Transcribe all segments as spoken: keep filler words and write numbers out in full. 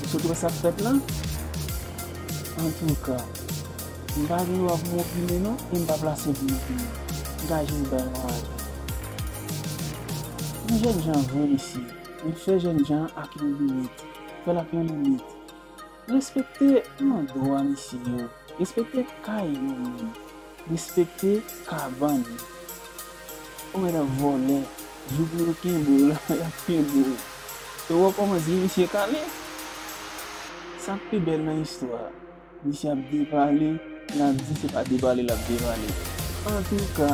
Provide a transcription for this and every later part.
Ou sot wè sa k fèt la? Antouka, m pa gen dwa pou m opine non, e m pa plase pou m opine. M ka jis bay yon avi. M jènjan vre, mesye. Men fè jènjan ak yon limit. Fè l ak yon limit. Respekte landwa misye yo. Respekte kay yo menm. Respekte kabann yo. Ou mèt ap vòlè. Jou pou yo kenbe w la, y ap kenbe w. E w ap kòmanse di misye kale. Sa k pi bèl nan istwa a, misye ap depale, l ap di se pa depale l ap depale. Antouka,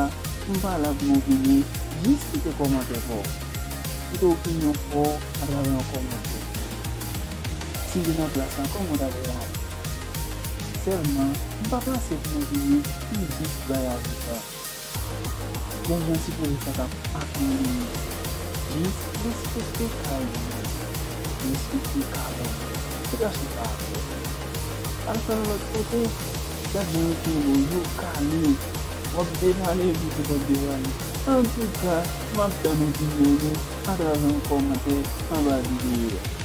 m pa la pou m opine, jis kite kòmantè pa w. Kite opinyon pa w atravè yon kòmantè. Si m te nan plas la, kòman w t ap reyaji? Sèlman, m pa plase pou m opine, m jis bay avi pa m. Gen jan sipoze fèt ak, ak yon limit. Jis respekte kay yo. Respekte kabann yo. Se pa chita atè. Al fè l lòt kote. Gad jan yo kenbe w, yo kale. W ap depale epi tou w ap depale. Antouka, m ap tann opinyon nou atravè yon kòmantè anba videyo a.